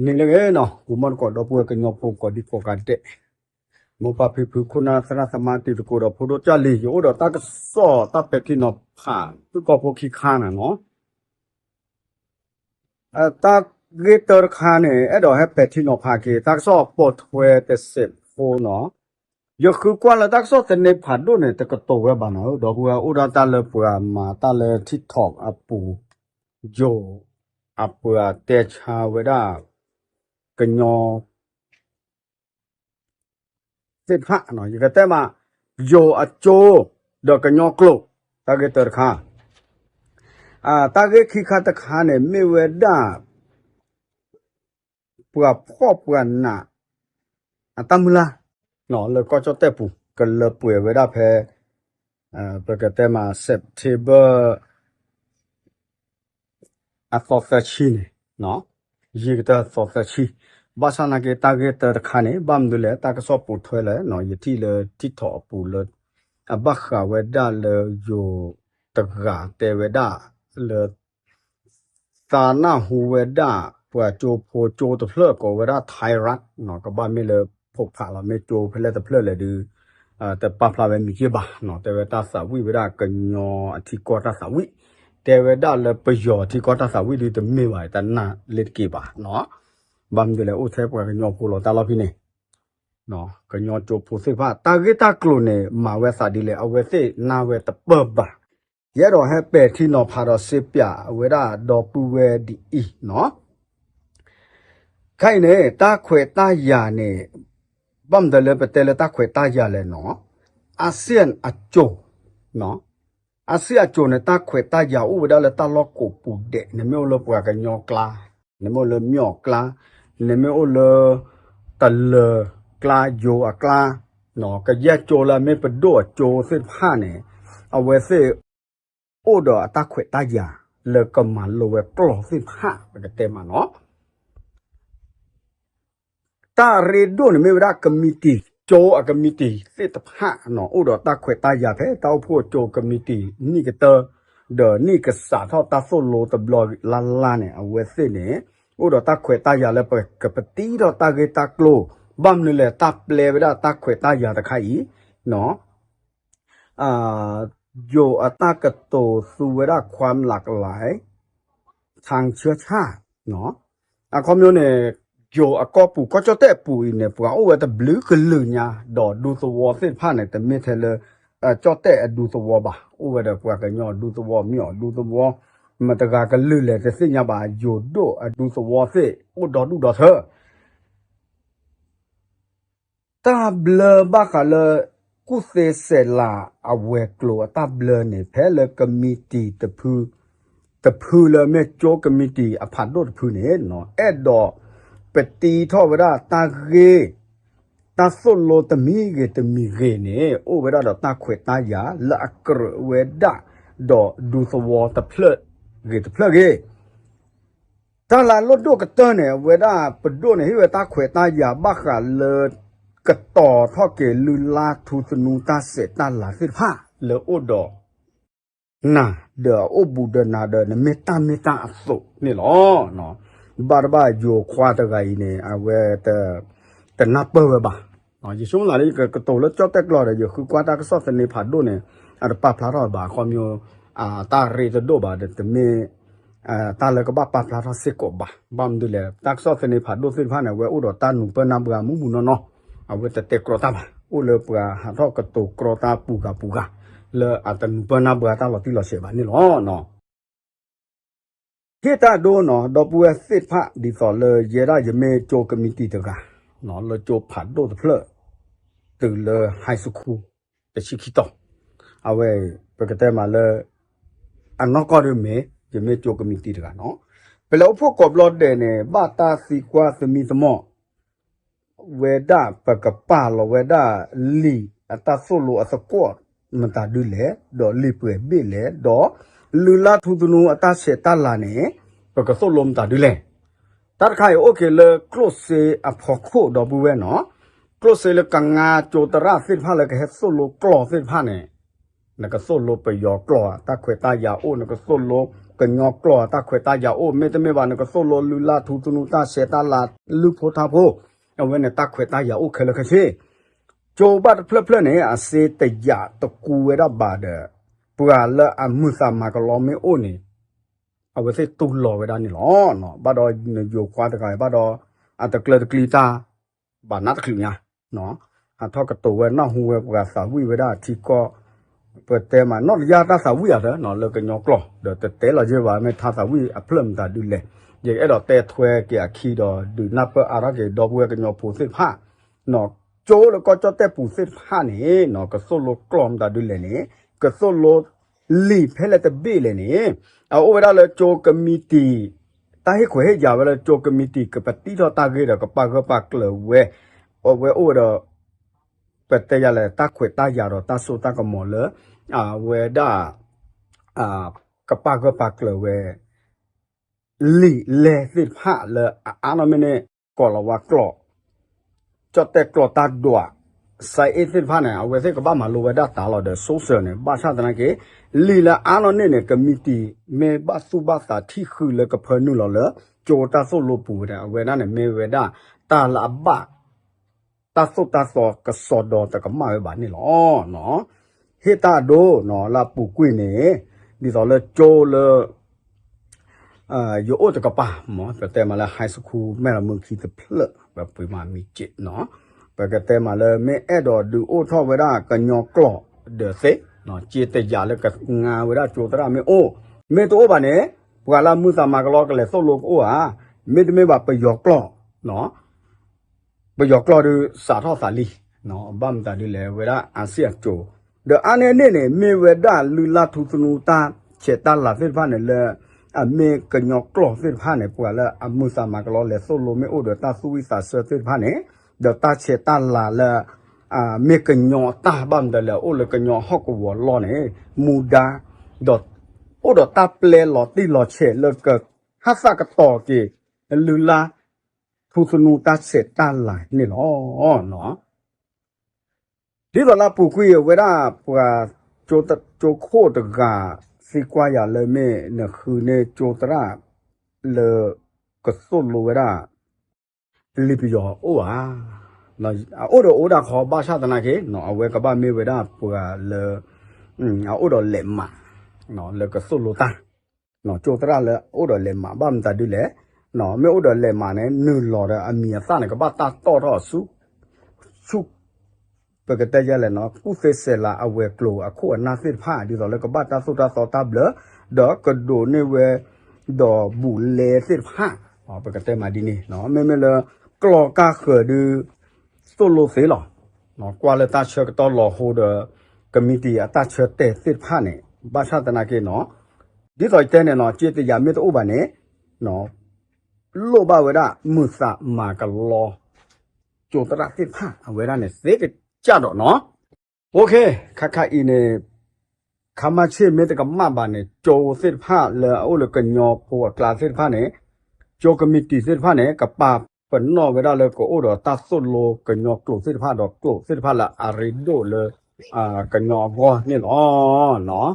နံၤလၢအဂ့ၤနီၤ, ဂီၤမီၢ်သကိး ဒီပုၢ်ဝဲၢ်ကညီဖိကိးဒံကိးဂၤဒဲး, မိၢ်ပၢ်ဖံဖု ခိၣ်နၢ်သရၣ်သမါ တံၤသကိးဒီးဖိဒိၣ်ကၢ်လံၤ, ယအိၣ်ဒီးတၢ်ကစီၣ်တၢ်ပဲာ်ထံနီၤဖး သုးကီၢ်ဖိခံခါန့ၣ်နီၤ. တၢ်ဂ့ၢ်တၢတခါန့ၣ် အဲၣ်ဒိးဟဲပဲာ်ထံနီၤဖးက့ၤ တၢ်ကစီၣ်ပိာ်ထွဲတစဲးဖိနီၤ. ယဃုကွၢ်လၢတၢ်ကစီၣ်သန့ဖးဒိၣ်န့ၣ် တကတိၤဝဲဘၣ်နီၤ, ဒီပုၢ်ဝဲၢ် အိၣ်ဒၣ်တၢ်လၢပှၤမၤတၢ်လၢ TikTok အပူၤ, ယိၤအပှၤတဲဆါဝဲဒၣ် ကညီသ့ၣ်တဖၣ်, ယကတဲမး ယိၤအကၠိ ဒီးကညီကျိာ်, တၢ်ဂ့ၢ်တၢတခါ. တၢ်ဂ့ၢ်ခံခါတခါန့ၣ် မ့ၢ်ဝဲဒၣ် ပှၤဖှီၣ်ပှၤနး အတၢ်မုၢ်လၢ် လၢကီၢ်ကၠီၣ်တဲၣ်ပူၤ ကလၢပှဲၤဝဲဒၣ်ဖဲ ပကတဲမး September အသီသၢဆံန့ၣ်, ယံာ်ကတၢၢ်သီသၢဆံ, ဘၣ်ဆၣ်နာ်က့ တၢ်ဂ့ၢ်တၢတခါန့ၣ် ဘၣ်မနုၤလဲၣ် တၢ်ကစီၣ်ပိာ်ထွဲလဲၣ်, ယထံၣ်လၢ TikTok အပူၤလၢ အဘၣ်ဃးဝဲဒၣ်လၢယိၤတဂၤတဲဝဲဒၣ်လၢ သးနၢ်ဟူဝဲဒၣ် ပှၤကၠိဖိကၠိတဖျၢၣ်ကိးဝဲဒၣ် Thai Rat ကဘၣ်မ့ၢ်လၢဖိးဖးလီၤ, မ့ၢ်ကၠိဖဲလဲၣ်တဖျၢၣ်လဲၣ်ဒုး တပာ်ဖျါဝဲမံၤက့ဘၣ်, တဲဝဲတၢ်သးဝံၣ်ဝဲဒၣ်ကညီအထံကီၢ်တၢ်သးဝံၣ်, တဲဝဲဒၣ်လၢပယီၤထံကီၢ်တၢ်သးဝံၣ်ဒုးတမ့ၢ်ဘၣ် တနာ်လ့ၤတက့ၤဘၣ်, ဘၣ်မနုၤလဲၣ် အိၣ်ထဲပှၤကညီဖိလီၤတၢ်လီၢ်ဖဲန့ၣ် ကညီကၠိဖိသ့ၣ်တဖၣ် တၢ်ဂ့ၢ်တၢ်ကျိၤန့ၣ် မၤဝဲသးဒ်လဲၣ် အဝဲသ့ၣ်နၢ်ဝဲတပၢၢ်ဘၣ်. ယအဲၣ်ဒိးဟဲပဲာ်ထံနီၤဖးဒီးစ့ပၠးဝဲဒၣ်ဒီပုၢ်ဝဲၢ်ဒ်အံၤနီၤ. ခဲအံၤန့ၣ် တၢ်ခွဲးတၢ်ယာ်န့ၣ် ဘၣ်မနုၤလၢပတဲလၢတၢ်ခွဲးတၢ်ယာ်လဲၣ်နီၤ, အစ့ၣ်အကၠိၤ အစ့ၣ်အကၠိၤန့ၣ် တၢ်ခွဲးတၢ်ယာ်အိၣ်ဝဲဒၣ်လၢတၢ်လီၢ်ကိးပူၤဒဲး, နမ့ၢ်အိၣ်လၢပှၤကညီကျါ, နမ့ၢ်အိၣ်လၢမၠီၣ်ကျါ, နမ့ၢ်အိၣ်လၢ တလၢၤကျါ ယိၤအကျါ, ကယဲၢ်ကၠိလၢအမ့ၢ်ပဒိၣ်အကၠိသ့ၣ်တဖၣ်န့ၣ် အဝဲသ့ၣ်အိၣ်ဒီးအတၢ်ခွဲးတၢ်ယာ် လၢကမၤလိဝဲကျိာ်သ့ၣ်တဖၣ် ပကတဲမးနီၤ. တၢ်အရ့ဒိၣ်န့ၣ်မ့ၢ်ဝဲဒၣ် committee ကၠိအ committee သ့ၣ်တဖၣ်နီၤ အိၣ်ဒီးတၢ်ခွဲးတၢ်ယာ်ဖဲတၢ်အိၣ်ဖှိၣ်အကၠိ committee နံၣ်ကတၢၢ် ဒီးနံၣ်ကစးထီၣ်တၢ်သိၣ်လိတဘျီလၢ်လၢ်န့ၣ် အဝဲသ့ၣ်န့ၣ် အိၣ်ဒီးတၢ်ခွဲးတၢ်ယာ်လၢပကပတံထီၣ်တၢ်ဂ့ၢ်တၢ်ကျိၤ ဘၣ်မနုၤလဲၣ် တၢ်ပျဲဝဲဒၣ်တၢ်ခွဲးတၢ်ယာ်တခါအံၤ ယိၤအတၢ်ကတိၤသူဝဲဒၣ် ความหลากหลาย ทางเชื้อชาติ အခီပညီန့ၣ် ယိၤအကီၢ်ပူၤ ကီၢ်ကၠီၣ်တဲၣ်ပူၤအံၤန့ၣ် ပှၤအိၣ်ဝဲတဘျုးကလုာ်ညါ ဒီးဒူသဝီသ့ၣ်တဖၣ်န့ၣ် တမ့ၢ်ထဲလၢ ကၠီၣ်တဲၣ်အဒူသဝီဘၣ်. အိၣ်ဝဲဒီးပှၤကညီအဒူသဝီ မၠီၣ်အဒူသဝီ မတၤတဂၤကလုာ်လဲၣ်တသ့ၣ်ညါဘၣ် ယိၤဒိၣ်အဒူသဝီသ့ၣ် အိၣ်ဒီဒူၣ်ဒီထၢ တၢ်ဘျၢဘၣ်ဃးလၢ ကူၣ်သ့စဲးလၤအဝဲၤကျိၤအတၢ်ဘျၢန့ၣ် ဖဲလၢ committee တဖု တဖုလၢမ့ၢ်ကၠိ committee အဖးဒိၣ်တဖုန့ၣ် အဲၣ်ဒိးပတံထီၣ်ဝဲဒၣ်တၢ်ဂ့ၢ် တၢ်သိၣ်လိတမံၤဂ့ၤတမံၤဂ့ၤန့ၣ် အိၣ်ဝဲဒၣ်ဒီးတၢ်ခွဲးတၢ်ယာ်လၢအကြၢးဝဲဒၣ် ဒီးဒူသဝီတဖျၢၣ်ဂ့ၤတဖျၢၣ်ဂ့ၤ တၢ်လၢအလိၣ်ဒိၣ်ကတၢၢ်န့ၣ် အဝဲဒၣ်ပဒိၣ်န့ၣ် ဟ့ၣ်ဝဲတၢ်ခွဲးတၢ်ယာ်ဘၣ်ဃးလၢ ကတီၤထီၣ်က့ၤလုၢ်လၢ်ထူသနူတၢ်ဆဲးတၢ်လၤသ့ၣ်တဖၣ် လၢအိၣ်ဒီး နၤ ဒီးအအိၣ်ဘူးဒီးနၤဒီး နမ့ၢ်တၢ်မ့ၢ်တၢ်အသိးန့ၣ်လီၤ. ဘၣ်တဘၣ်ယိၤခွါတဂၤအံၤန့ၣ် အဝဲ တနၢ်ပၢၢ်ဝဲဘၣ်. ယဆိကမိၣ်လၢ ယကတိၤလၢကၠီၣ်တဲၣ်ကျိာ်ဒီး ယဃုကွၢ်တၢ်ကစီၣ်သန့ဖးဒိၣ်န့ၣ် အတပာ်ဖျါထီၣ်ဘၣ် အခီပညီ တၢ်ရ့တဒိၣ်ဘၣ်ဒီး တမ့ၢ် တၢ်လၢကဘၣ်ပာ်ဖျါထီၣ်စ့ၢ်ကီးဘၣ်. ဘၣ်မနုၤလဲၣ် တၢ်ကစီၣ်သန့ဖးဒိၣ်သ့ၣ်တဖၣ်န့ၣ် အဝဲအိၣ်ဒီးတၢ်နူၤပၢၢ်နၢ်ပှၤမူးမူးနီၢ်နီၢ်, အဝဲတတဲကြီတၢ်ဘၣ်. အိၣ်လၢပှၤဟးထီၣ်ကတိၤကြီတၢ်ပူၤဂၤပူၤဂၤ လၢအတနူၤပၢၢ်နၢ်ပှၤတၢ်လီၤတံၢ်လီၤဆဲးဘၣ်န့ၣ်လီၤ. ဟ့ၣ်တၢ်ဒိနီၤ ဒီပုၢ်ဝဲၢ်သ့ၣ်တဖၣ် ဒ်သိးလၢယဲဒၣ်ယမ့ၢ်ကၠိ committee တဂၤ လၢကၠိဖးဒိၣ်တဖျၢၣ် တုၤလၢ high school တဆံခံတီၤ, အဝဲ ပကတဲမးလၢ အနီၢ်ကီၢ်ဒ်မ့ၢ် ယမ့ၢ်ကၠိ committee တဂၤနီၤ, ပလဲၤအိၣ်ဖှိၣ်ကိးဘျီဒဲးန့ၣ် ဘၣ်တၢ်သံကွၢ်သမံသမိး ဝဲဒၣ် ပကပာ်လီၤဝဲဒၣ်လံာ်အတၢ်သိၣ်လိအသကိးမတၤဒုလဲၣ်, ဒီးလံာ်ပှဲၤဘ့ၣ်လဲၣ်, ဒီးလုၢ်လၢ်ထူသနူအတၢ်ဆဲးတၢ်လၤန့ၣ် ပကသိၣ်လိမတၤဒုလဲၣ်. တၢ်တခါအံၤအိၣ်က့ၤလၢကျိၣ်စ့အဖီခိၣ်ဒီပုၢ်ဝဲၢ်နီၤ, ကျိၣ်စ့လၢကငါကၠိသရၣ်သ့ၣ်တဖၣ်လၢကဟဲသိၣ်လိကျိာ်သ့ၣ်တဖၣ်န့ၣ် နကသိၣ်လိပယီၤကျိာ် တၢ်ခွဲးတၢ်ယာ်အိၣ်, နကသိၣ်လိက ကညီကျိာ်အတၢ်ခွဲးတၢ်ယာ်အိၣ် မ့တမ့ၢ်ဘၣ်န့ၣ် ကသိၣ်လိလုၢ်လၢ်ထူသနူတၢ်ဆဲးတၢ်လၤလုၢ်ဖိထါဖိ, အဝဲန့ၣ်တၢ်ခွဲးတၢ်ယာ်အိၣ်ခဲလၢာ်ခဲဆ့. ကၠိဘၣ်တဖျၢၣ်ဖျၢၣ်န့ၣ် အစ့တယာ်တကူဝဲဒၣ်ဘၣ်ဒီး ပှၤလၢအမုာ်သးမၤကလီမ့ၢ်အိၣ်န့ၣ် အဝဲသ့ၣ်တူၢ်လိာ်ဝဲဒၣ်န့ၣ်လီၤ. ဘၣ်ဒီးနယိၤခွါတဂၤဘၣ်ဒီး အတကျၢၤတကျံတၢ် ဘၣ်နးတချုးညါ, ဟးထီၣ်ကတိၤဝဲနၢ်ဟူဝဲပှၤသးဝံၣ်ဝဲဒၣ်ထံကီၢ်, ပတဲမးနီၢ်တယၢ်တၢ်သးဝံၣ်အသး လၢကညီကျိာ် ဒီးတတဲလီၤယဲဘၣ် မ့ၢ်ထါသးဝံၣ်အဖျၢၣ်မတၤဒုလဲၣ်, ယအဲၣ်ဒိးတဲထွဲက့ၤအခံဒီး ဒုးနၢ်ပၢၢ်အါထီၣ်က့ၤ ဒီပုၢ်ဝဲၢ်ကညီဖိသ့ၣ်တဖၣ် ကၠိလၢကီၢ်ကၠီၣ်တဲၣ်ပူၤသ့ၣ်တဖၣ်န့ၣ် ကသိၣ်လိကျိာ်မတၤဒုလဲၣ်န့ၣ် ကသိၣ်လိလံာ်ဖဲလဲၣ်တဘ့ၣ်လဲၣ်န့ၣ် အအိၣ်ဝဲဒၣ်လၢကၠိကမံးတံာ် တၢ်ဟ့ၣ်ခွဲးဟ့ၣ်ယာ်ဝဲလၢကၠိကမံးတံာ် ကပတံထီၣ်တၢ်ဂ့ၢ်ဒီးကပာ်ဂၢၢ်ပာ်ကျၢၤဝဲ, အဝဲအိၣ်ဝဲဒီး ပတဲယၤလဲၣ် တၢ်ခွဲးတၢ်ယာ်ဒီးတၢ်စိတၢ်ကမီၤလၢ အဝဲဒၣ် ကပာ်ဂၢၢ်ပာ်ကျၢၤဝဲ လံာ်လဲၢ်သ့ၣ်တဖၣ်လၢအအါနီၢ်မ့ၢ်န့ၣ် ကီၢ်လီၤဝါကျိာ် ကၠီၣ်တဲၣ်ကျိာ်တၢ်ဒွး စဲအ့ၣ်သ့ၣ်တဖၣ်န့ၣ် အဝဲသ့ၣ်ကဘၣ်မၤလိဝဲဒၣ်တၢ်လီၤဒီး social န့ၣ် ဘၣ်ဆၣ်သနာ်က့ လံာ်လၢအါနီၢ်န့ၢ်န့ၣ် ကမံးတံာ်မ့ၢ်ဘၣ်သူၣ်ဘၣ်သးထံၣ်ဃုာ်လၢကဖၢနုာ်လီၤလၢ ကၠိတၢ်သိၣ်လိပူၤဝဲဒၣ် အဝဲဒၣ်န့ၣ်မ့ၢ်ဝဲဒၣ် တၢ်လၢအဘၣ် တၢ်သိၣ်တၢ်သီကစီဒီတကမၣ်ဝဲဘၣ်န့ၣ်လီၤ. ဟ့ၣ်တၢ်အဒိ လၢအပူၤကွံာ်န့ၣ် ဒ်သိးလၢကၠိလၢ ယအိၣ်တကပၤ မ်ပတဲမးလၢ high school မဲၢ်လီၤမုၢ်ခံတဖျၢၣ် ပပှ့ၤမၤမံၤက့းနီၤ ပကတဲမးလၢ မ့ၢ်အဲၣ်ဒိးဒုးအိၣ်ထီၣ်ဝဲဒၣ်ကညီကျိာ်ဒီးသ့, စ့တယာ်လၢကငါဝဲဒၣ်ကၠိသရၣ်မ့ၢ်အိၣ်, မ့ၢ်တအိၣ်ဘၣ်န့ၣ် ပှၤလၢအမုာ်သးမၤကလီကလဲၤသိၣ်လိကအိၣ်ဧါ, မ့တမ့ၢ်ဘၣ်ပယီၤကျိာ် ပယီၤကျိာ်ဒုးစးထီၣ်သးလံ, ဘၣ်မတၤဒုလဲၣ် ဝဲဒၣ်အါစံၣ်အကၠိၤ, ဒီးအါန့ၢ်န့ၣ်န့ၣ် မ့ၢ်ဝဲဒၣ်လုၢ်လၢ်ထူသနူတၢ်ဆဲးတၢ်လၤသ့ၣ်တဖၣ်န့ၣ်လၢ အမ့ၢ်ကညီကျိာ်သ့ၣ်တဖၣ်န့ၣ် ပှၤလၢအမုာ်သးမၤကလီလဲၤသိၣ်လိမ့ၢ်အိၣ်ဒီးတၢ်သူၣ်ဝံၣ်သးဆၢသ့ၣ်တဖၣ်န့ၣ်, ဒီးတၢ်ဆဲးတၢ်လၤလၢ မ့ၢ်ကညီတၢ်ဘၣ်မတၤလဲၣ် အိၣ်လၢကညီဟီၣ်ကဝီၤလီၢ်န့ၣ် မူဒါ ဒီး အိၣ်ဒီးတၢ်ပျဲလီၤတံၢ်လီၤဆဲးလၢက ဟးသၣ်ကတီၤက့ၤ လုၢ်လၢ် ထူသနူတၢ်ဆဲးတၢ်လၤန့ၣ်လီၤ. ဒ်သိးလၢအပူၤကွံာ်ဝဲဒၣ်ပှၤ ကၠိခိၣ်တဂၤ သံကွၢ်ယၤလၢမ့ၢ်နဃုန့ၢ်ကၠိသရၣ် လၢကသိၣ်လိဝဲဒၣ် လံာ်ပယီၤအိၣ်ဧါ, အအိၣ်ဒီးအိၣ်ဒၣ်ခီ ဘၣ်ဆၣ်သနာ်က့ အဝဲကဘၣ်မ့ၢ်ဝဲဒၣ်ပှၤလၢ အအိၣ်ဒီးလဲးမး လၢကသိၣ်လိတၢ် ကၠိသရၣ်လၢအအိၣ်ဒီးလဲးမး ဘၣ်မတၤဒုလဲၣ်, မ့ၢ်အိၣ်ဒီးလဲးမးန့ၣ် နုာ်လီၤဒီးအမံၤအသၣ်န့ၣ် ကဘၣ်တၢ်တီၣ်ထီၣ်ဆူ ဆူ ပကတဲယဲလဲၣ်နီၤ ကူၣ်သ့စဲးလၤအဝဲၤကျိၤအခိၣ်အနၢ်သ့ၣ်တဖၣ် ဒ်သိးလၢကဘၣ်တၢ်သိၣ်တၢ်သီတၢ်ဘျၢ, ဒီးကဒိးန့ၢ်ဝဲ ဒီးဘူးလဲသ့ၣ်တဖၣ်, ပကတဲမးဒ်န့ၣ် မ့မ့ၢ်လၢ ကျီၢ်ကၢ်ဃၢၤဒု သိၣ်လိသ့လီၤ. ကွၢ်လၢတၢ်ဆၢကတီၢ်လီၤဟိဒီး ကမံးတံာ်အတၢ်ဆၢတဲာ်သ့ၣ်တဖၣ်န့ၣ် ဘၣ်ဆၣ်သနာ်က့နီၤ ဒ်သိးယတဲန့ၣ်နီၤ ကၠိတယာ်မ့ၢ်တအိၣ်ဘၣ်န့ၣ် လိၣ်ဘၣ်ဝဲဒၣ်မုာ်သးမၤကလီ ကၠိသရၣ်သ့ၣ်တဖၣ် အဝဲဒၣ်န့ၣ်သ့ကစၢ်ဒီးနီၤ. ခါခါအံၤန့ၣ် ခါမါဆ့ၣ်မ့ၢ်တကမၣ်ဘၣ်န့ၣ် ကၠိသ့ၣ်တဖၣ်လၢအအိၣ်လၢကညီဖိအကျါသ့ၣ်တဖၣ်န့ၣ် ကၠိကမံးတံာ်သ့ၣ်တဖၣ်န့ၣ် ကပာ်ပနီၣ်ဝဲဒၣ်လၢကအိၣ်ဒီးတၢ်သိၣ်လိကညီကျိာ်သ့ၣ်တဖၣ်ဒီးကျိာ်သ့ၣ်တဖၣ်လၢအရ့ဒိၣ်လၢ ကညီအဂီၢ်န့ၣ်လီၤ.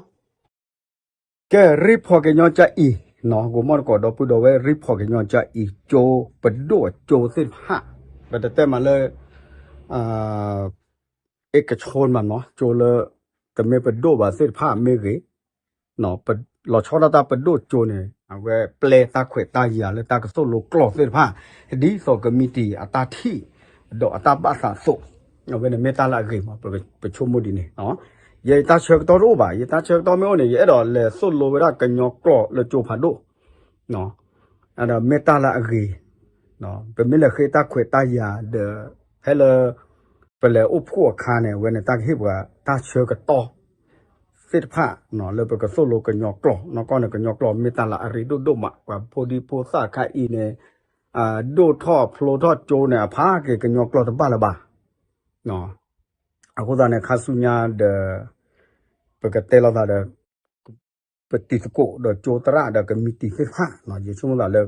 ကဲ ရံဖီၣ်ကညီကၠါအံၤ, ဂိၤမီၣ်တကိးဒီပုၢ်ဒီဝဲၢ် ရံဖီၣ်ကညီကၠါအံၤ ကၠိပဒိၣ်အကၠိသ့ၣ်တဖၣ် ပတတဲမးလၢ အ့ကဆိမးနီၤ ကၠိလၢ တမ့ၢ်ပဒိၣ်ဘၣ်သ့ၣ်တဖၣ်မ့ၢ်ဂ့ၤ လီၤဆီဒၣ်တၢ်ပဒိၣ်ကၠိန့ၣ် အဝဲပျဲတၢ်ခွဲးတၢ်ယာ်လၢတၢ်ကသိၣ်လိကျိာ်သ့ၣ်တဖၣ် ဒ်သိးကမံးတံာ်အတၢ်ထံၣ် ဒီးအတၢ်ဘၣ်သးသိး အဝဲန့ၣ်မ့ၢ်တၢ်လၢအဂ့ၤမး ပဆိကမိၣ်ဒ်န့ၣ် ယတၢ်ဆၢကတီၢ်တအိၣ်ဘၣ် ယတၢ်ဆၢကတီၢ်မ့ၢ်အိၣ်န့ၣ် ယအဲၣ်ဒိးလဲၤသိၣ်လိဝဲဒၣ်ကညီကျိာ်လၢကၠိဖးဒိၣ် ဒီးမ့ၢ်တၢ်လၢအဂ့ၤ ပမ့ၢ်လဲၤဃ့တၢ်ခွဲးတၢ်ယာ်ဒီး ဖဲလၢ ပလဲၤအိၣ်ဖှိၣ်အခါန့ၣ် အဝဲန့ၣ်တၢ်ကဟ့ၣ်ပှၤတၢ်ဆၢကတီၢ် သ့ၣ်တဖၣ် လၢပကသိၣ်လိကညီကျိာ် နီၢ်ကီၢ်န့ၣ် ကညီကျိာ်မ့ၢ်တၢ်လၢအရ့ဒိၣ်ဒိၣ်မး ပှၤဖိဒံဖိသၣ်ခါအံၤန့ၣ် ဒိၣ်ထီၣ်ဖျိထီၣ်ကၠိန့ၣ် အဖးက့ၤကညီကျိာ်တဘၣ်လၢၤဘၣ် အဃိသတးန့ၣ် ခါဆူညါဒီး ပကတဲလိာ်သးဒီး ပတံၤသကိးဒီးကၠိသရၣ်ဒီးကမံးတံာ်သ့ၣ်တဖၣ် ယဆိကမိၣ်သးလၢ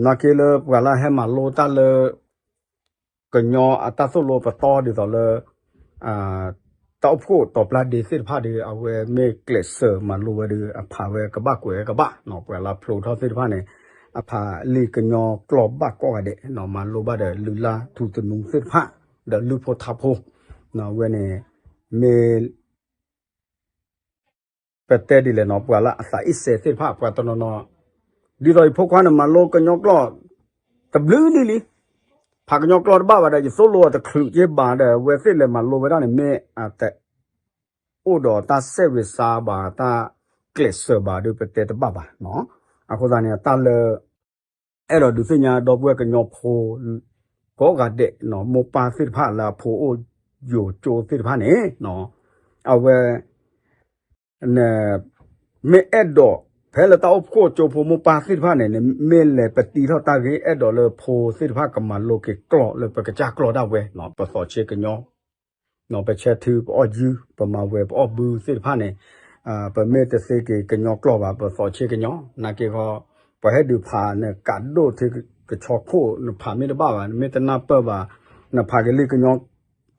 နာ်က့လၢပှၤလၢဟဲမၤလိတၢ်လၢ ကညီအတၢ်သိၣ်လိပတီၢ်ဒ်သိးလၢ အ တၢ်အိၣ်ဖှိၣ်တီၤပျၢ်ဒ့သ့ၣ်တဖၣ်ဒီး အဝဲမ့ၢ်ကျဲးစၢးမၤလိဝဲဒီး အဖးဝဲကဘၣ်ကွဲးဝဲကဘၣ်နီၤ, ပှၤလၢဖျိထီၣ်သ့ၣ်တဖၣ်န့ၣ် အဖးလံာ်ကညီကျိာ်ဘၣ်ကိးဂၤဒဲး, မၤလိဘၣ်ဒီးလုၢ်လၢ်ထူသနူသ့ၣ်တဖၣ်, ဒီးလုၢ်ဖိထါဖိ, ဝဲန့ၣ် မ့ၢ် ပတဲဒ်လဲၣ်နီၤ, ပှၤလၢအသးအ့ၣ်စဲးသ့ၣ်တဖၣ် ပှၤတနီၤနီၤ, ဒ်သိးယဖိခွါန့ၣ် မၤလိကညီကျိာ် တဘျုးလံလံ, ဖးကညီကျိာ်တဘၣ်ဘၣ်ဒီး ယသိၣ်လိအီၤတချုးက့ဘၣ်ဒီး အဝဲသ့ၣ်လဲၤမၤလိဝဲဒၣ်န့ၣ် မ့ၢ်အတအိၣ်ဒီးတၢ်စဲးဝံၤစါဘၣ် တၢ်ကျဲးစၢးဘၣ်ဒီး ပတဲတဘၣ်ဘၣ်နီၤ. အဃိသတးန့ၣ် တၢ်လၢ အဲၣ်ဒိးဒုးသ့ၣ်ညါဒီပုၢ်ဝဲၢ်ကညီဖိ ကိးဂၤဒဲးနီၤ, မိၢ်ပၢ်သ့ၣ်တဖၣ်လၢအဖိအိၣ်ယိာ်ကၠိသ့ၣ်တဖၣ်န့ၣ်, အဝဲ န မ့ၢ်အဲၣ်ဒိး ဖဲလၢတၢ်အိၣ်ဖှိၣ်ကၠိဖိမိၢ်ပၢ်သ့ၣ်တဖၣ်န့ၣ် နမ့ၢ်လဲၤပတံထီၣ်တၢ်ဂ့ၢ် အဲၣ်ဒိးလၢဖိသ့ၣ်တဖၣ်ကမၤလိက့ၤကျိာ်လၢပကစၢ်ကျိာ်ဒၣ်ဝဲနီၤ, ပသီးဆ့ကညီ ပဆဲထုပအီၣ်ယုၢ် ပမၤဝဲၤပအီၣ်ဘုသ့ၣ်တဖၣ်န့ၣ်, ပမ့ၢ်တသ့က့ၤကညီကျိာ်ဘၣ် ပသီးဆ့ကညီ, နာ်က့ၤဃီ ပှၤဟဲဒုးဖးနကးဒိၣ်ထံကဆီခိၣ် နဖးမ့ၢ်တဘၣ်ဘၣ် နမ့ၢ်တနၢ်ပၢၢ်ဘၣ်, နဖးက့ၤလံကညီ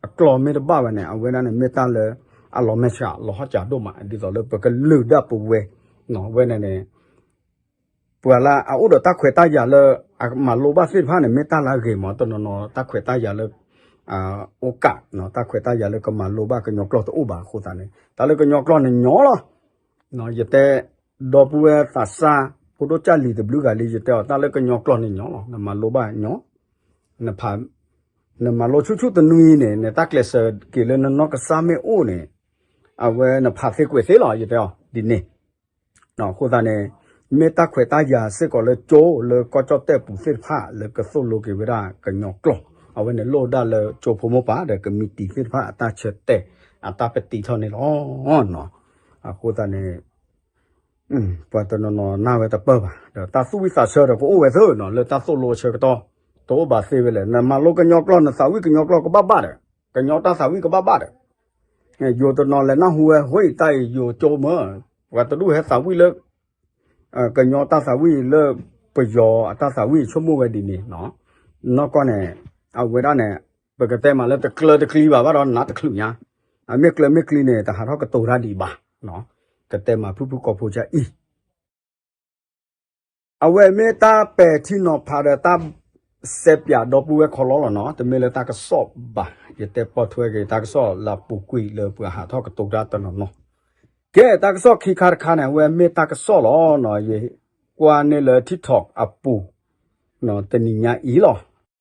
အကျိာ်မ့ၢ်တဘၣ်ဘၣ်န့ၣ် အဝဲဒၣ်န့ၣ်မ့ၢ်တၢ်လၢအလီၤမဲာ်ဆှးလီၤဟီၣ်စးဒိၣ်မး ဒ်သိးလၢပကလုာ်ဒၣ်ပဝဲ, ဝဲန့ၣ်န့ၣ် ပှၤလၢအအိၣ်ဒီးတၢ်ခွဲးတၢ်ယာ်လၢ အမၤလိဘၣ်သ့ၣ်တဖၣ်န့ၣ် မ့ၢ်တၢ်လၢအဂ့ၤမး တနီၤနီၤ တၢ်ခွဲးတၢ်ယာ်လၢ အိၣ်ကး တၢ်ခွဲးတၢ်ယာ်လၢကမၤလိဘၣ်ကညီကျိာ်တအိၣ်ဘၣ်အဃိသတးန့ၣ် တၢ်လၢကညီကျိာ်န့ၣ်ညီလီၤ. ယတဲ ဒီပုၢ်ဝဲၢ်သးစၢ် ဖိဒိၣ်ကၢ်လံၤတဘျုးဂၤလံ ယတဲအီၤ တၢ်လၢကညီကျိာ်န့ၣ်ညီလီၤ နမၤလိဘၣ်ညီ နဖး နမၤလိဆူၣ်ဆူၣ်တနွံန့ၣ် နတၢ်ကျဲးစၢးက့ၤလၢနနီၢ်ကစၢ်မ့ၢ်အိၣ်န့ၣ် အဝဲနဖးသ့ကွဲးသ့လီၤ ယတဲအီၤဒ်န့ၣ် အဃိသတးန့ၣ် မ့ၢ်တၢ်ခွဲးတၢ်ယာ်စ့ၢ်ကီးလၢကၠိလၢကီၢ်ကၠီၣ်တဲၣ်ပူၤသ့ၣ်တဖၣ်လၢကသိၣ်လိက့ၤဝဲဒၣ်ကညီကျိာ် အဝဲန့ၣ်လိၣ်ဒၣ်လၢကၠိဖိမိၢ်ပၢ်ဒီးကမံးတံာ်သ့ၣ်တဖၣ်အတၢ်ဆၢတဲာ် အတၢ်ပတံထီၣ်န့ၣ်လီၤ. အဃိသတးန့ၣ် ပှၤတနီၤနီၤနၢ်ဝဲတပၢၢ်ဘၣ် ဒီးတၢ်သူၣ်ဝံၣ်သးဆၢဒီးကအိၣ်ဝဲသ့နီၤ လၢတၢ်သိၣ်လိအဆၢကတီၢ် တအိၣ်ဘၣ်သ့ဝဲလဲၣ် နမၤလိကညီကျိာ် နသးဝံၣ်ကညီကျိာ်ကဘၣ်ဘၣ်ဒီး ကညီတၢ်သးဝံၣ်ကဘၣ်ဘၣ်ဒီး ယိၤတနီၤလဲၤနၢ်ဟူဝဲ ဟိတၢ်အံၤယိၤကၠိမ့ၢ် ပှၤတဒူၣ်ဟဲသးဝံၣ်လၢ ကညီတၢ်သးဝံၣ်လၢ ပယီၤအတၢ်သးဝံၣ်ဆိကမိၣ်ဝဲဒ်န့ၣ် နီၢ်ကီၢ်န့ၣ် အဝဲဒၣ်န့ၣ် ပကတဲမးလၢတကျၢတကျံဘၣ်ဘၣ်ဒီးနးတချုးညါ အမ့ၢ်ကျၢမ့ၢ်ကျံန့ၣ် တဟးထီၣ်ကတိၤတၢ်ဒံးဘၣ် ကတဲမးဖုၣ်ဖုၣ်ကိာ်ဖိကအံၤ အဝဲမ့ၢ်တၢ်ပဲာ်ထံနီၤဖးဒီးတၢ်စဲးပၠးဒီပုၢ်ဝဲၢ်ခီလီလီၤနီၤ တမ့ၢ်လၢတၢ်ကစီၣ်ဘၣ် ယတဲပိာ်ထွဲက့ၤတၢ်ကစီၣ်လၢအပူၤကွံာ်လၢပှၤဟးထီၣ်ကတိၤတၢ်တနီၤနီၤ ကဲ တၢ်ကစီၣ်ခံခါတခါန့ၣ် အဝဲမ့ၢ်တၢ်ကစီၣ်လီၤနီၤ ယကွၢ်န့ၢ်လၢ TikTok အပူၤ တနံၤညါအံၤလီၤ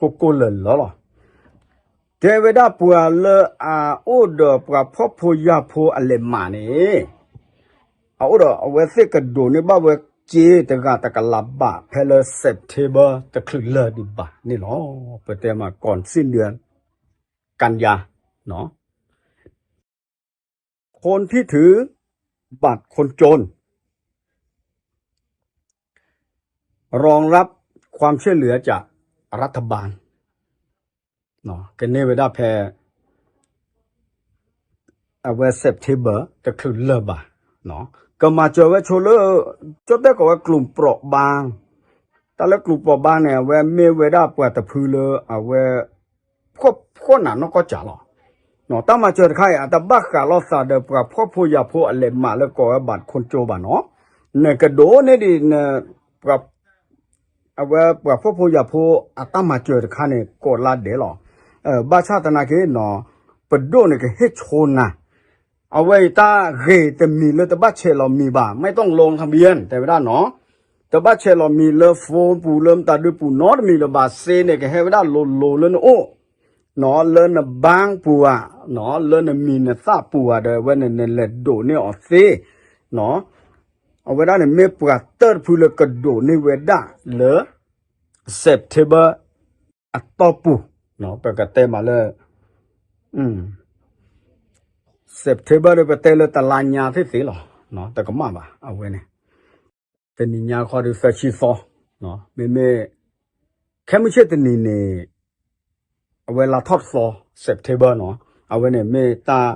ကိၢ်ကိၢ်လၢၤလၢၤလီၤ တဲဝဲဒၣ်ပှၤလၢအအိၣ်ဒီးပှၤဖှီၣ်ဖိယာ်ဖိအလဲးမးန့ၣ် အအိၣ်ဒီးအဝဲသ့ၣ်ကဒိးန့ၢ်ဘၣ်ဝဲစ့တဂၤတကလးဘး ဖဲလၢ September တချုးလၢာ်ဒံးဘၣ်န့ၣ်လီၤ. ပတဲမး ก่อนสิ้นเดือนกันยา คนที่ถือบัตรคนจน รองรับความช่วยเหลือจากรัฐบาล ကန့ၢ်ဝဲဒၣ်ဖဲ အဝဲ September တချုးလၢာ်ဘၣ် ကမၤစၢၤဝဲဆိလၢ ကၠီၣ်တဲၣ်ကိးဝဲ กลุ่มเปราะบาง တၢ်လၢ กลุ่มเปราะบาง န့ၣ် အဝဲမ့ၢ်ဝဲဒၣ်ပှၤတဖုလၢအဝဲ ဖှီၣ်ဖှီၣ်နးနီၢ်ကီၢ်စးလီၤ. တၢ်မၤစၢၤတခါအံၤ အတဘၣ်ဃးလိာ်သးဒီးပှၤဖှီၣ်ဖိယာ်ဖိအလဲးမးလၢကိးဝဲ บัตรคนจน ဘၣ်နီၤ နကဒိးန့ၢ်ဒံး အဝဲပှၤဖှီၣ်ဖိယာ်ဖိအတၢ်မၤစၢၤတခါန့ၣ် ကိးလါဒဲးလီၤ. ဘၣ်ဆၣ်သနာ်က့နီၤ ပဒိၣ်န့ၣ်ကဟ့ၣ်ဆိနၤ အဝဲအံၤတၢ်ဂ့ၢ်တမံၤလၢတဘၣ်ဆဲးလီၤမံၤဘၣ် ไม่ต้องลงทะเบียน တဲဝဲဒၣ်နီၤ တဘၣ်ဆဲးလီၤမံၤလၢ phone ပူၤလၢမတၤဒုပူၤနီတမံၤလၢၤဘၣ် စ့န့ၣ်ကဟဲဝဲဒၣ်လိၤလိၤလၢနအိၣ် နီၤ လၢန bank ပူၤဧါ နီၤ လၢနမံၤနသၣ်ပူၤဧါဒီး အဝဲန့ၣ်နလဲၤဒိးန့ၢ်အီၤသ့ နီၤ အဝဲဒၣ်န့ၣ်မ့ၢ်ပှၤတၢၢ်တဖုလၢကဒိးန့ၢ်ဝဲဒၣ်လၢ September အတီၢ်ပူၤ ပကတဲမးလၢ September ဒီးပတဲလၢတလါညါသ့ၣ်သ့ၣ်လီၤ တကမၣ်ဘၣ် အဝဲန့ၣ် တနံၤညါခီဒီးသၢဆံသီ မ့မ့ၢ် ခဲမုၢ်ဆ့ၣ်တနံၤန့ၣ် အဝဲလါထီၣ်သီ September နီၤ အဝဲန့ၣ်မ့ၢ်တၢ်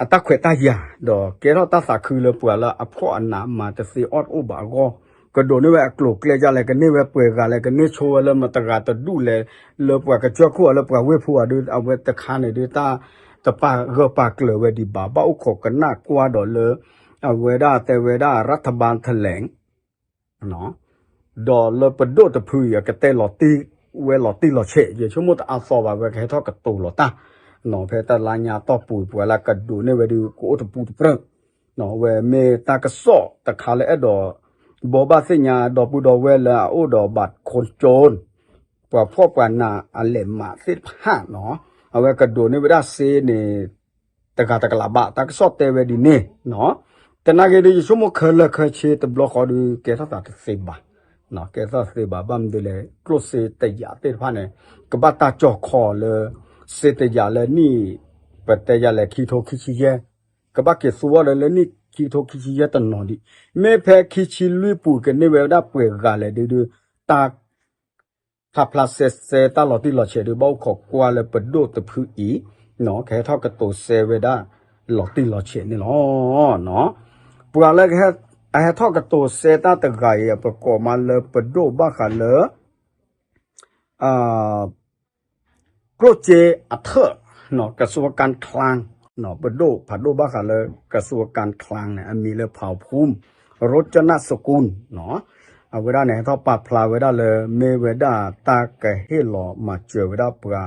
အတၢ်ခွဲးတၢ်ယာ် ဒီးကဲထီၣ်တၢ်သးခုလၢပှၤလၢအဖှီၣ်အနးမးတသ့အီၣ်တအိၣ်ဘၣ်အဂီၢ် ကဒိးန့ၢ်ဝဲအကျိၤအကျဲဒ်လဲၣ် ကန့ၢ်ဝဲပှဲၤဂၤလဲၣ် ကန့ၢ်ဆိဝဲလၢမတဂၤတဒူၣ်လဲၣ် လၢပှၤကစၢၢ်ခိၣ်အီၤလၢပှၤဝ့ၢ်ဖိအီၤဒီး အဝဲတခါန့ၣ်ဒီးတၢ် တပာ်ဂၢၢ်ပာ်ကျၢၤဝဲဒံးဘၣ်, ဘၣ်အိၣ်ခိးကနၣ်ကွၢ်ဒီးလၢ အဝဲဒၣ်တဲဝဲဒၣ် ရၤထဘၣ်ထလဲၣ် ဒီးလၢပဒိၣ်တဖုအံၤအကတဲလီၤတံၢ်ဝဲလီၤတံၢ်လီၤဆဲး, ယဆိကမိၣ်တအါသီဘၣ်ဝဲကဟဲထီၣ်ကတိၤလီၤတၢ်, ဖဲတလါညါတီၢ်ပူၤ ပှၤလၢကဒိးန့ၢ်ဝဲဒုးကအိၣ်တပူၤတပြၢၢ်, ဝဲမ့ၢ်တၢ်ကစီၣ်တခါလၢအဲၣ်ဒိး ဘိးဘၣ်သ့ၣ်ညါဒီပုၢ်ဒီဝဲၢ်လၢအအိၣ်ဒီးဘၣ်ခိကၠိ ပှၤဖှီၣ်ပှၤနးအလဲၤမးသ့ၣ်တဖၣ်နီၤ, အဝဲကဒိးန့ၢ်ဝဲဒၣ်စ့န့ၣ် တဂၤတကလးဘၣ် တၢ်ကစီၣ်တဲဝဲဒ်န့ၣ်နီၤ, တနာ်က့ၤဒီး ယဆိကမိၣ်ခဲလၢာ်ခဲဆ့တဘျီဃီဒီး ကဲထီၣ်သးတသ့ဘၣ်, ကဲထီၣ်သ့ဘၣ် ဘၣ်မနုၤလဲၣ် ကျိၣ်စ့တယာ်သ့ၣ်တဖၣ်န့ၣ် ကဘၣ်တၢ်ကၠီၣ်ခီလၢ စ့တယာ်လၢနံၣ် ပတဲယၤလဲၣ် ခံကထိခံဆံယဲၢ်, ကဘၣ်က့ၤသူဝဲဒီးလၢနံၣ်ခံကထိခံဆံယဲၢ်တနီၤဒံး, မ့ၢ်ဖဲခံဆံလွံၢ်ပူၤကန့ၢ်ဝဲဒၣ်ပှဲၤဂၤလဲၣ်ဒုးဒုး တၢ် ဖျါဖျါစဲစဲတၢ်လီၤတံၢ်လီၤဆဲးဒုး ဘၣ်အိၣ်ခိးကွၢ်လၢပဒိၣ်တဖုအံၤ ကဟဲထီၣ်ကတိၤစဲဝဲဒၣ် လီၤတံၢ်လီၤဆဲးန့ၣ်လီၤ. ပှၤလၢအဟဲထီၣ်ကတိၤစဲတၢ်တဂၤအံၤ ပကိးမးလၢပဒိၣ်ဘၣ်ဃးလၢ ကျိၣ်စ့အထၢၣ် ကစူကၣ်ချၣ် ပဒိၣ်ဖးဒိၣ်ဘၣ်ဃးလၢကစူကၣ်ချၣ်န့ၣ် အမံၤလၢ ဖးဖူ ရိကနၣ်စကူၣ် အဝဲဒၣ်န့ၣ် ဟဲထီၣ်ပာ်ဖျါဝဲဒၣ်လၢ မ့ၢ်ဝဲဒၣ်တၢ်ကဟ့ၣ်လီၤမၤစၢၤဝဲဒၣ်ပှၤ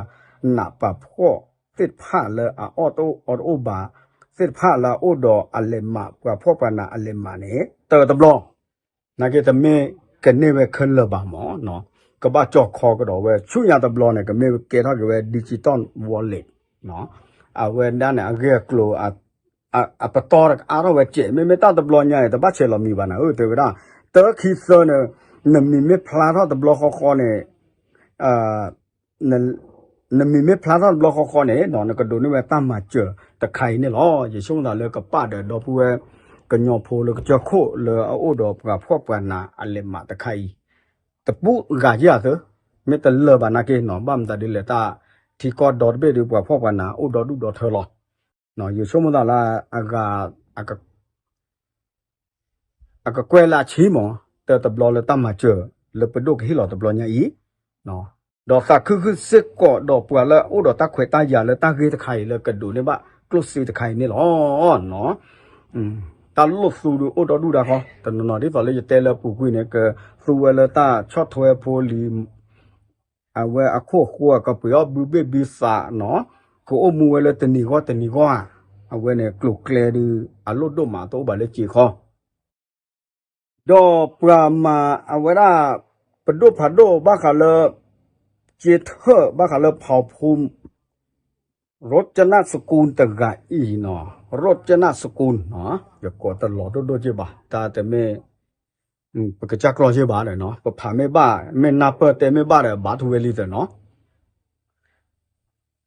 နးပှၤဖှီၣ်သ့ၣ်တဖၣ်လၢအအီၣ်တအိၣ်အီတအိၣ်ဘၣ်သ့ၣ်တဖၣ်လၢအအိၣ်ဒီးအလဲၤမး ပှၤဖှီၣ်ပှၤနးအလဲၤမးန့ၣ် တၢ်တဘျီ နာ်က့တမ့ၢ်ကန့ၢ်ဝဲခဲလၢာ်ဘၣ်မး, ကဘၣ်ကၠီၣ်ခီကဒီးဝဲ ဆူညါတဘျီန့ၣ် ကမ့ၢ်ကဲထီၣ်က့ၤဝဲ digital wallet အဝဲဒၣ်န့ၣ် အဂ့ၢ်အကျိၤ အပတီၢ်တကအါထီၣ်ဝဲစဲး မ့မ့ၢ်တၢ်တဘျီညါအံၤ တဘၣ်ဆဲးလီၤမံၤဘၣ်နၤဧၢ တဲဝဲဒၣ် တၢခံသၢန့ၣ် နမံၤမ့ၢ်ဖျါထီၣ်တဘျီဃီဃီန့ၣ် နမံၤမ့ၢ်ဖျါထီၣ်တဘျီဃီဃီန့ၣ် နကဒိးန့ၢ်ဝဲတၢ်မၤစၢၤတခါအံၤန့ၣ်လီၤ. ယဆိကမိၣ်သးလၢကပာ်ဒီးဒီပုၢ်ဝဲၢ် ကညီဖိလၢကစၢၢ်ခိၣ်လၢအအိၣ်ဒီးပှၤဖှီၣ်ပှၤနးအလဲၤမးတခါအံၤ တပူၤဂၤယၤသၢ မ့ၢ်တလၢာ်ဘၣ်နာ်က့နီၤ ဘၣ်မတၤဒ်လဲၣ်တၢ်ထံကီၢ်ဒီတဘ့ၣ်ဒီးပှၤဖှီၣ်ပှၤနးအိၣ်ဒီဒူၣ်ဒီထၢလီၤ. ယဆိကမိၣ်သးလၢအဂၤ အကကွဲၢ်လၢအဆံမး တၢ်တဘျီလၢတၢ်မၤစၢၤလၢပဒိၣ်ကဟ့ၣ်လီၤတဘျီညါအံၤ, ဒီးသးခုခုစ့ၢ်ကီးဒီးပှၤလၢအအိၣ်ဒီးတၢ်ခွဲးတၢ်ယာ်လၢတၢ်ဂ့ၢ်တခါအံၤလၢကဒိးန့ၢ်ဘၣ်ကျိၣ်စ့တခါအံၤန့ၣ်လီၤ. တၢ်လိၣ်သူဒီးအိၣ်ဒီဒူၣ်ဒါဃီ တနီၤနီၤဒ်သိးလၢယတဲလၢအပူၤကွံာ်န့ၣ် ကသူဝဲလၢတၢ်ဆီၣ်ထွဲဖိလံၤ အဝဲအခိၣ်အဃိ ကပှ့ၤအီၣ်ဘုဘ့ၣ်ဘုသးနီၤ, ကအိၣ်မူဝဲလၢတနံၤဂီၢ်တနံၤဂီၢ်ဧါ, အဝဲန့ၣ်ကျိၤကျဲဒုး အလိၣ်ဒိၣ်မးတအိၣ်ဘၣ်လၢစ့ခီ, ဒီးပှၤမၤအဝဲဒၣ် ပဒိၣ်ဖးဒိၣ်ဘၣ်ဃးလၢ စ့ထၢၣ်ဘၣ်ဃးလၢ ဖးဖူ ရိကနၣ်စကူၣ်တဂၤအံၤနီၤ, ရိကနၣ်စကူၣ်နီၤ, ယကိးတလီၤဒိၣ်ဒိၣ်က့ဘၣ်, တၢ်တမ့ၢ် ပကစၢ်ကျီၢ်က့ဘၣ်ဒီးနီၤ, ပဖးမ့ၢ်ဘၣ် မ့ၢ်နၢ်ပၢၢ်တဲမ့ၢ်ဘၣ်ဒီး ဘၣ်ထူဝဲလံသၢနီၤ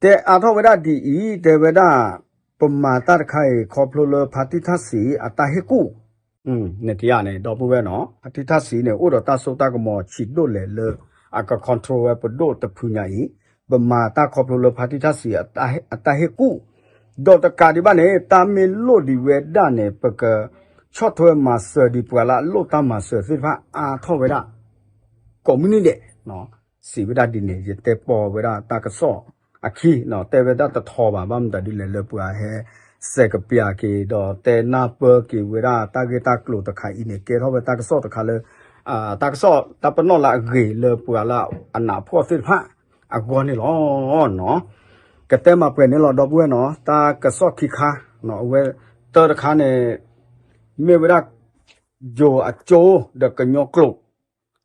တဲအါထီၣ်ဝဲဒၣ်ဒ်အံၤ, တဲဝဲဒၣ် ပမၤတၢ်တခါအံၤ ခီဖျိလၢဖါတံၢ်ထၣ်စံးအတၢ်ဟ့ၣ်ကူၣ်, နကယၤန့ၣ် ဒီပုၢ်ဝဲၢ်နီၤ, ဖါတံၢ်ထၣ်စံးန့ၣ် အိၣ်ဒီးတၢ်စိတၢ်ကမီၤဆံးဒိၣ်လဲၣ်လၢ အက control ဝဲပဒိၣ်တဖုညါအံၤ, ပမၤတၢ်ခီဖျိလၢဖါတံၢ်ထၣ်စံးအတၢ်ဟ့ၣ်ကူၣ်, ဒီးတကးဒံးဘၣ်န့ၣ် တၢ်မ့ၢ်လိၣ်ဒံးဝဲဒၣ်န့ၣ် ပကဆီၣ်ထွဲမၤစၢၤဒံးပှၤလၢအလိၣ်တၢ်မၤစၢၤသ့ၣ်တဖၣ်အါထီၣ်ဝဲဒၣ် ကိးမုၢ်နံၤဒဲး စံးဝဲဒၣ်ဒ်န့ၣ် ယတဲပိာ်ဝဲဒၣ်တၢ်ကစီၣ်အခံ, တဲဝဲဒၣ်တထီဘၣ် ဘၣ်မတၤဒ်လဲၣ်လၢပှၤဟဲစဲးကပျၢ်က့ၤ ဒီးတဲနၢ်ပၢၢ်က့ၤဝဲဒၣ်တၢ်ဂ့ၢ်တၢ်ကျိၤတခါအံၤန့ၣ် ကဲထီၣ်ဝဲတၢ်ကစီၣ်တခါလၢ တၢ်ကစီၣ်တၢ်ပနီၣ်လၢအဂ့ၤလၢပှၤလၢအနးဖှီၣ်သ့ၣ်တဖၣ်အဂီၢ်န့ၣ်လီၤ. ကတဲမၤပှဲၤန့ၣ်လီၤ ဒီပုၢ်ဝဲၢ်နီၤ, တၢ်ကစီၣ်ခံခါ, အဝဲတၢ်တခါန့ၣ် မ့ၢ်ဝဲဒၣ် ယိၤအကၠိ ဒီးကညီကျိာ်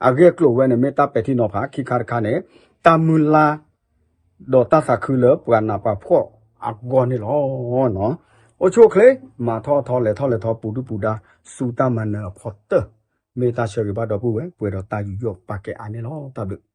အဂ့ၢ်အကျိၤဝဲန့ၣ် မ့ၢ်တၢ်ပဲာ်ထံနီၤဖး ခံခါတခါန့ၣ် တၢ်မုၢ်လၢ် ဒီးတၢ်သးခုလၢပှၤနးပှၤဖှီၣ်အဂီၢ်န့ၣ်လီၤ. အိၣ်ဆူၣ်အိၣ်ချ့ မၤထီၣ်ထီလဲၤထီၣ်လဲၤထီ ပူၤဒုၣ်ပူၤဒါ ဆူတၢ်မၤနၢၤအဖီတၢၢ်, မ့ၢ်တၢ်ဆၢဂ့ၤဘၣ်ဒီပုၢ်ဝဲၢ် ပှဲၤဒီးတၢ်ယူးယီၣ်ပာ်ကဲအါန့ၣ်လီၤ. တၢ်ဘျုး